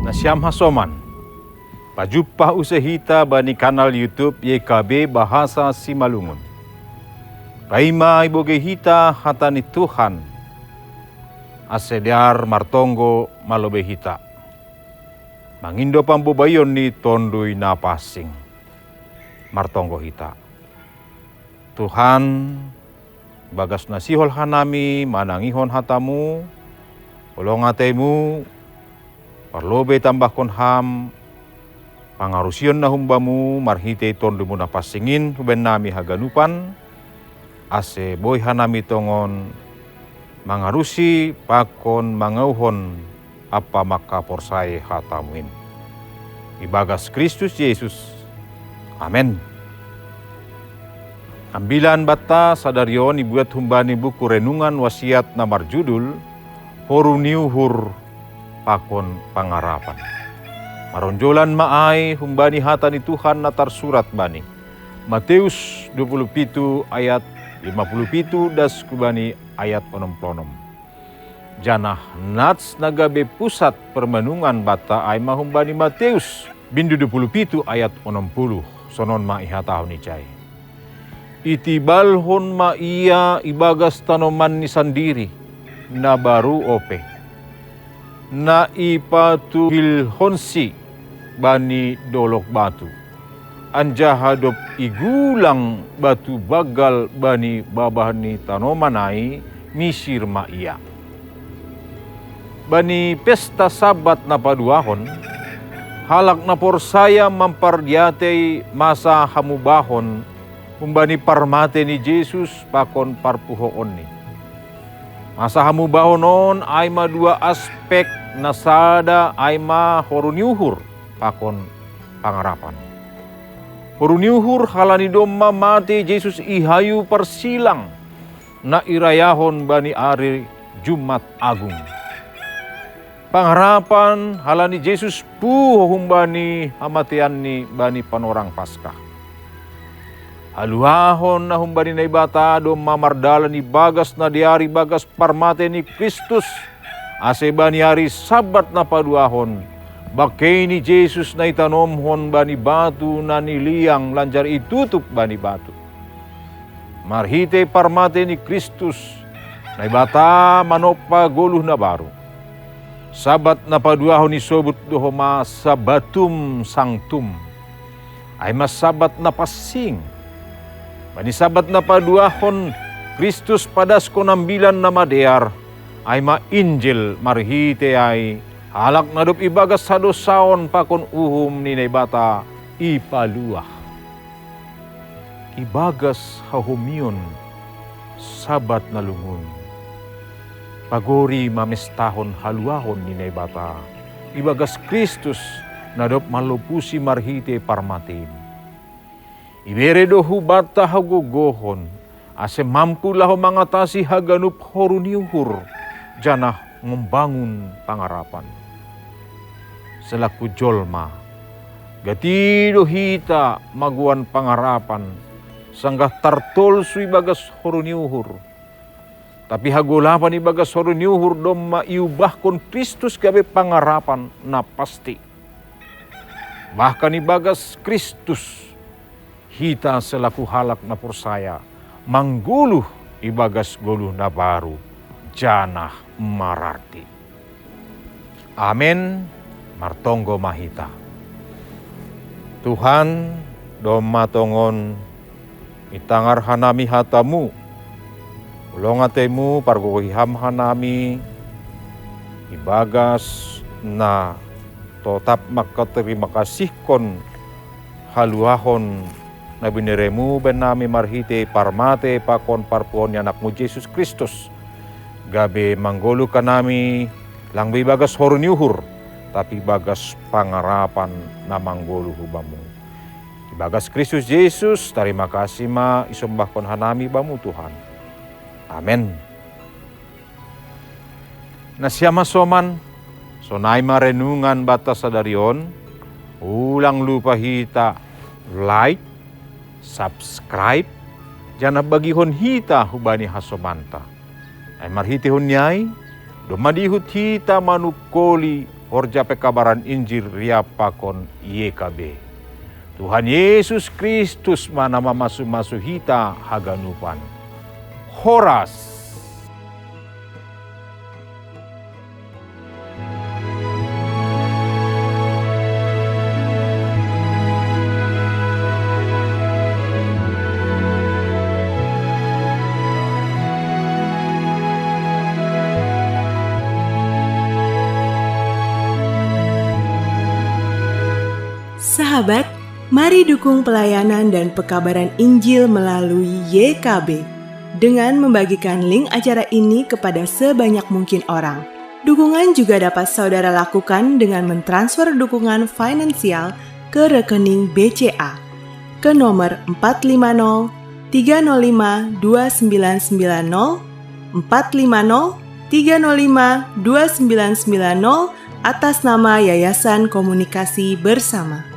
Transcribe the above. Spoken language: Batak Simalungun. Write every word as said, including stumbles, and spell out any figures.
Nasiam hasoman, pajumpah use hita bani kanal YouTube Y K B Bahasa Simalungun. Paima ibogei hita hata ni Tuhan, ase dear martonggo malobei hita. Mangindo pambobaion ni Tonduy Napansing. Martonggo hita. Tuhan, bagas na sihol hanami manangihon hatamu, holong ateimu, parlobei tambahkon ham, pangarusion na humbamu marhitei Tondumu Napansing in hu bennami haganupan, ase boi hanami tongon mangarusi pakon mangauhon ampa mangkaporsayai hatamu in. Ibagas Kristus Jesus. Amen. Ambilan banta sadari on ibuat humbani buku Renungan Wasiat na marjudul Horu ni Uhur pakon Pangarapan. Maronjolan ma ai humbani hata ni Tuhan na tarsurat bani Mateus dua puluh pitu ayat lima puluh pitu das hubani ayat onom puluh onom. Janah nats na gabe pusat parmenungan banta ai ma humbani Mateus, bindu dua puluh pitu ayat onom puluh, sonon ma ihatahon ijai: Itibalhon ma ia ibagas tanomanni sandiri, na baru ope, na ipatuhilhonsi bani dolok batu, anjaha dob igulang batu banggal bani babah ni tanoman ai, misir ma ia. Bani pesta Sabat na paduahon, halak na porsaya mampardiatei masa hamubahon humbani parmatei ni Jesus pakon parpuhoonNi. Masa hamubahon on ai ma dua aspek, na sada ai ma horu ni uhur pakon pangarapan. Horu ni uhur halani domma matei Jesus i hayu parsilang, na irayahon bani ari Jumat Agung. Pangarapan halani Jesus puho humbani hamateianNi bani panorang Paskah. Haluahon na humbani Naibata domma mardalan ibagas na dear ibagas parmatei ni Kristus, ase bani ari Sabat na paduahon, bangkei ni Jesus na itanomhon bani batu na niliang lanjar itutup bani batu. Marhitei parmatei ni Kristus, Naibata manompa goluh na baru. Sabat na paduahon isobut do homa Sabbatum Sanctum, ai ma Sabat na pansing. Bani Sabat na paduahon Kristus padaskon Ambilan Namadear, ai ma Injil. Marhitei ai halak na dob ibagas hadousaon pakon uhum ni Naibata ipaluah. Ibagas hahomion Sabat na lungun, pagori mamestahon haluahon ni Naibata ibagas Kristus, na dob manlopusi marhitei parmateiNi. Ibere do hubanta hagogohon, ase mampu laho mangatasi haganup horu ni uhur, janah mambangun pangarapan. Selaku jolma, gati do hita magoan pangarapan, sanggah tartolsu ibagas horu ni uhur. Tapi hagolapan ibagas horu ni uhur domma iubahkon Kristus gabe pangarapan na pasti. Bahkan ibagas Kristus, hita selaku halak na porsaya manggoluh ibagas goluh na baru janah mararti. Amen. Martonggo ma hita. Tuhan, domma tongon itangar hanami hataMu. Holong ateiMu pargogohi Ham hanami ibagas na totap mangkatarima kasihkon haluahon na binereMu bennami marhitei parmatei pakon parpuhoon ni AnakMu Jesus Kristus, gabe manggoluh hanami lang be ibagas horu ni uhur, tapi ibagas pangarapan na manggoluh hu Bamu. Ibagas Kristus Jesus, tarima kasih ma isombahkon hanami Bamu Tuhan. Amen. Nasiam hasoman, sonai ma renungan banta sadari on. Ulang lupa hita like, subscribe, janah bagihon hita hubani hasomanta. Ai marhiteihon ni ai, domma diihut hita manungkoli horja pekabaran Injil riap pakon Y K B. Tuhan Yesus Kristus ma na mamasu-masu hita haganupan. Horas. Sahabat, mari dukung pelayanan dan pekabaran Injil melalui Y K B dengan membagikan link acara ini kepada sebanyak mungkin orang. Dukungan juga dapat saudara lakukan dengan mentransfer dukungan finansial ke rekening B C A ke nomor empat lima nol tiga nol lima dua sembilan sembilan nol, empat lima nol tiga nol lima dua sembilan sembilan nol, atas nama Yayasan Komunikasi Bersama.